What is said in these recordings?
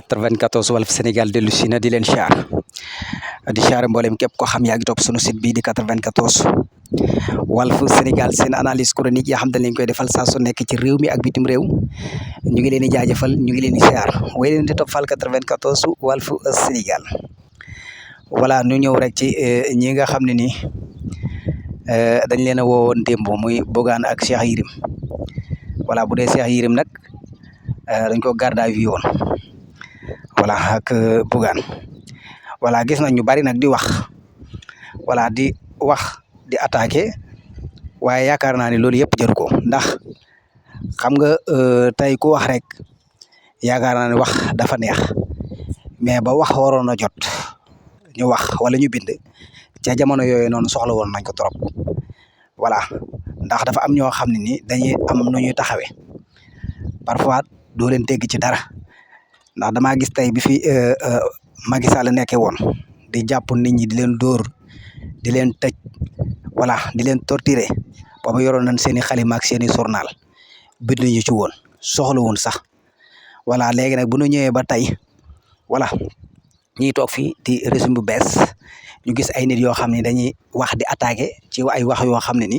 94 Walf Sénégal dellu si na di leen siyaar mboolem képp ko xam yaa ngi topp sunu site bii di 94 Walf Sénégal seen analyse chronique yaa xam dañ leen koy defal saa su nekk ci réew mi ak bitim réew ñu ngi leen di jaajëfal ñu ngi leen di siyaar way leen di toppal 94 Walf Sénégal voilà ñu ñëw rek ci ñi nga xam ne nii dañ leen a woowoon démb muy Bougane ak Cheikh Yérim voilà bu dee Cheikh Yérim nag dañ ko garde à vue woon voilà ak Bougane voilà gis nañ ñu bari nag di wax voilà di attaqué waaye yaakaar naa ne loolu yëpp jaru ko ndax xam nga tey ku wax rek yaakaar naa ne wax dafa neex mais ba wax waroon a jot ñu wax wala ñu bind ca jamono yooyu noonu soxla woon nañ ko trop voilà ndax dafa am ñoo xam ne ni dañuy am nu ñuy taxawee parfois doo leen dégg ci dara ndax damaa gis tey bi fi Macky Sall nekkee woon di jàpp nit ñi di leen dóor di leen tëj voilà di leen torturer booba yoroon nañ seen i xalima ak seen i journal bind ñu ci woon soxla woon sax voilà léegi nag bu ñu ñëwee ba tey voilà ñiy toog fii di régime bu bees ñu gis ay nit yoo xam ne dañuy wax di attaqué ci ay wax yoo xam ne ni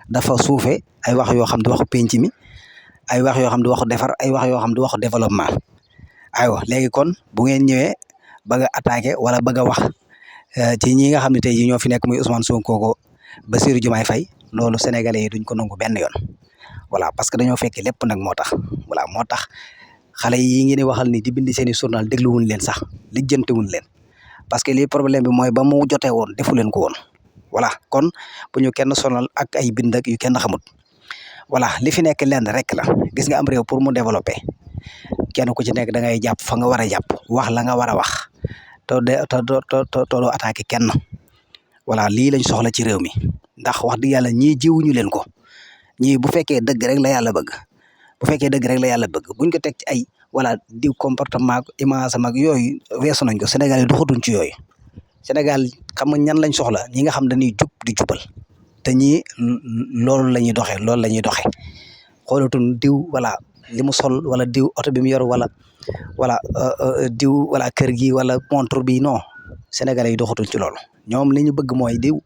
dafa suufe ay wax yoo xam di waxu penc mi ay wax yoo xam di waxu defar ay wax yoo xam di waxu développement aywa léegi kon bu ngeen ñëwee bëgg a attaqué wala bëgg a wax ci ñi nga xam ne tey jii ñoo fi nekk muy Ousmane Sonko ko Bassirou Diomaye Faye loolu sénégalais yi duñ ko nangu benn yoon voilà parce que dañoo fekk lépp nag moo tax voilà moo tax xale yi ngeen di waxal ni di bind seen i journal dégluwuñ leen sax lijjantewuñ leen parce que lii problème bi mooy ba mu jotee woon defu leen ko woon voilà kon bu ñu kenn sonal ak ay bind ak yu kenn xamut voilà li fi nekk lenn rek la gis nga am réew pour mu développer kenn ku ci nekk da ngay jàpp fa nga war a jàpp wax la nga war a wax te doo attaqué kenn voilà lii lañ soxla ci réew mi ndax wax dëgg yàlla ñii jiwuñu leen ko ñii bu fekkee dëgg rek la yàlla bëgg buñ ko teg ci ay voilà di comportement ak image am ak yooyu weesu nañ ko Sénégal yi doxatuñ ci yooyu Sénégal xam nga ñan lañ soxla ñi nga xam dañuy jub di jubal te ñii loolu la ñuy doxee xoolatuñ diw voilà li mu sol wala diw oto bi mu yor wala diw wala kër gi wala montre bi non Sénégalais yi doxatul ci loolu ñoom li ñu bëgg mooy diw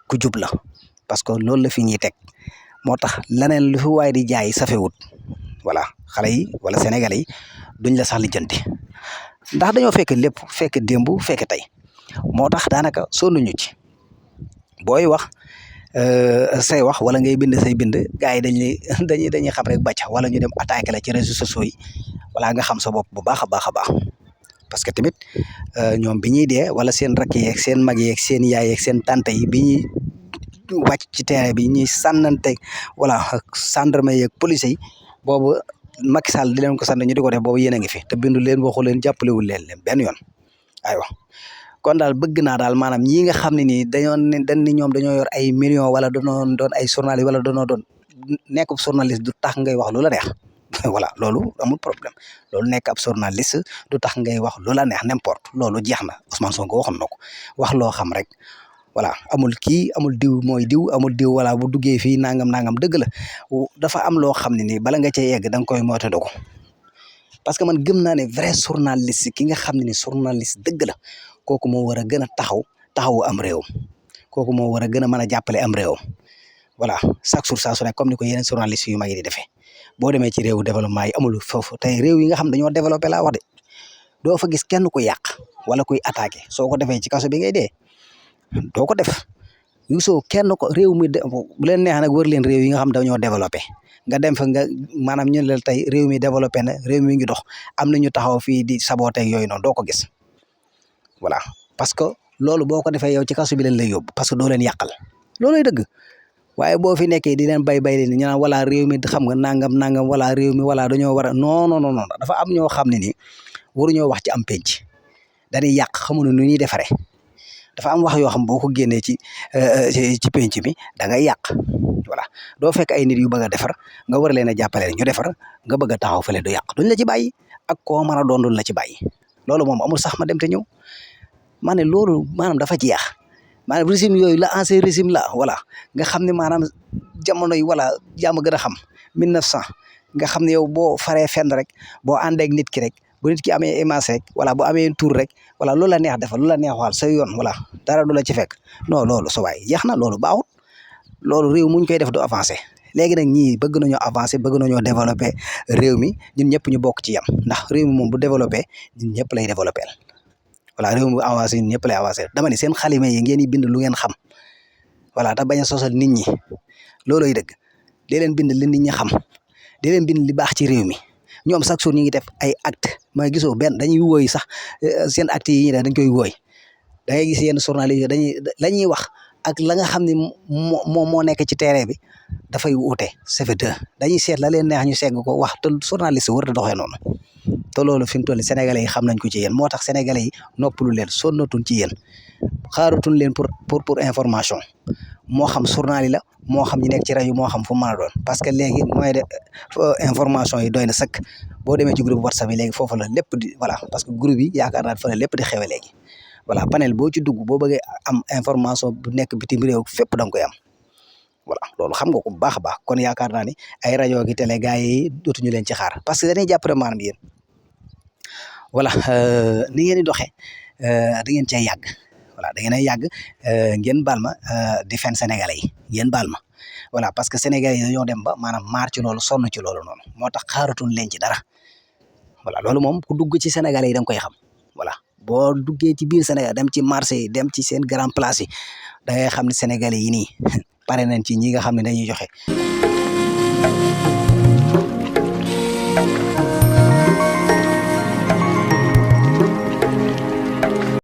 ku jub la parce que loolu la fi ñuy teg moo tax leneen lu fi waay di jaay safewut voilà xale yi wala Sénégalais yi duñ la sax lijjanti ndax dañoo fekk lépp fekk démb fekk tey moo tax daanaka sonnuñu ci booy wax say wax wala ngay bind say bind gars yi dañuy xam rek bàcc wala ñu dem attaqué la ci réseaux sociaux yi wala nga xam sa bopp bu baax a baax parce que tamit ñoom bi ñuy dee wala seen rakk yeeg seen mag yeeg seen yaay yeeg seen tante yi bi ñuy wàcc ci terrain bi ñuy sànnante voilà gendarme yeeg police yi boobu Macky Sall di leen ko sant ñu di ko def boobu yéen a ngi fi te bindu leen waxu leen jàppalewul leen benn yoon aywa kon daal bëgg naa daal maanaam ñi nga xam ne nii dañ ni ñoom dañoo yor ay millions wala doon ay journaliste wala doon nekk journaliste du tax ngay wax lu la neex voilà loolu amul problème loolu nekk ab journaliste du tax ngay wax lu la neex n'importe loolu jeex na Ousmane Sonko waxoon na ko wax loo xam rek voilà amul diw mooy diw amul diw voilà bu duggee fii nangam dëgg la dafa am loo xam ne nii bala nga cee yegg da nga koy moytu ko parce que man gëm naa ne vrai journaliste ki nga xam ne ni journaliste dëgg la kooku moo war a gën a taxawu am réewam kooku moo war a gën a mën a jàppale am réewam voilà chaque jour saa su nekk comme ni ko yeneen journaliste yu mag yi di defee boo demee ci réewu développement yi amul foofu tey réew yi nga xam dañoo développé laa wax de doo fa gis kenn ku yàq wala kuy attaqué soo ko defee ci kaso bi ngay dee doo ko def yusoo kenn ko réew mi bu leen neex nag wër leen réew yi nga xam dañoo développé nga dem fa nga maanaam ñu la tey réew mi développé na réew mi ngi dox am na ñu taxaw fii di saboté yooyu noonu doo ko gis voilà parce que loolu boo ko defee yow ci kaso bi leen lay yóbbu parce que doo leen yàqal loolay dëgg waaye boo fi nekkee di leen bay leen ñu naan wala réew mi xam nga nangam wala réew mi wala dañoo war a non dafa am ñoo xam ne ni waruñoo wax ci am penc dañuy yàq xamuñu nu ñuy defaree dafa am wax yoo xam boo ko génnee ci penc mi da ngay yàq voilà doo fekk ay nit yu bëgg a defar nga war leen a jàppale ñu defar nga bëgg a taxaw fële du yàq duñ la ci bàyyi ak koo mën a doon duñ la ci bàyyi loolu moom amul sax ma dem te ñëw ma ne loolu maanaam dafa jeex maanaam régime yooyu la ancien régime la voilà nga xam ne maanaam jamono yi voilà yaa ma gën a xam 1900 nga xam ne yow boo faree fenn rek boo ànd ak nit ki rek bu nit ki amee image rek wala bu amee tour rek wala lu la neex defal lu la neex waxal sa yoon wala dara du la ci fekk non loolu sa waay jeex na loolu baaxut loolu réew muñ koy def du avancé léegi nag ñii bëgg nañoo avancé bëgg nañoo développé réew mi ñun ñëpp ñu bokk ci yam ndax réew mi moom bu développé ñun ñëpp lay développé voilà réew mi bu avancé ñun ñëpp lay avancé dama ni seen xalima yi ngeen di bind lu ngeen xam voilà te bañ a sosal nit ñi looloy dëgg di leen bind li nit ñi xam di leen bind li baax ci réew mi ñoom chaque jour ñu ngi def ay acte mooy gisoo benn dañuy wooy sax seen acte yi ñuy def dañ koy wooy da ngay gis yenn journaliste dañuy la ñuy wax ak la nga xam ne moo nekk ci terrain bi dafay wuute c'est fait deux dañuy seet la leen neex ñu segg ko wax te journaliste wër da doxee noonu te loolu fi mu toll sénégalais yi xam nañ ko ci yéen moo tax sénégalais yi noppalu leen sonnatuñ ci yéen xaaratuñ leen pour information moo xam journal yi la moo xam ñi nekk ci rajo moo xam fu mu mën a doon parce que léegi mooy de information yi doy na sëkk boo demee ci groupe WhatsApp yi léegi foofu la lépp di voilà parce que groupe yi yaakaar naa fa la lépp di xewe léegi voilà panel boo ci dugg boo bëggee am information bu nekk bitim réew fépp da nga koy am voilà loolu xam nga ko bu baax a baax kon yaakaar naa ni ay rajo gi télé gars yi dootuñu leen ci xaar parce que dañuy jàppale maanaam yéen voilà ni ngeen di doxee da ngeen cee yàgg voilà da ngeen a yàgg ngeen baal ma di fen sénégalais yi ngeen baal ma voilà parce que sénégalais yi dañoo dem ba maanaam maar ci loolu sonn ci loolu noonu moo tax xaaratuñ leen ci dara voilà loolu moom ku dugg ci sénégalais yi da nga koy xam voilà boo duggee ci biir Sénégal dem ci marché yi dem ci seen grand place yi da ngay xam ne sénégalais yi nii pare nañ ci ñi nga xam ne dañuy joxe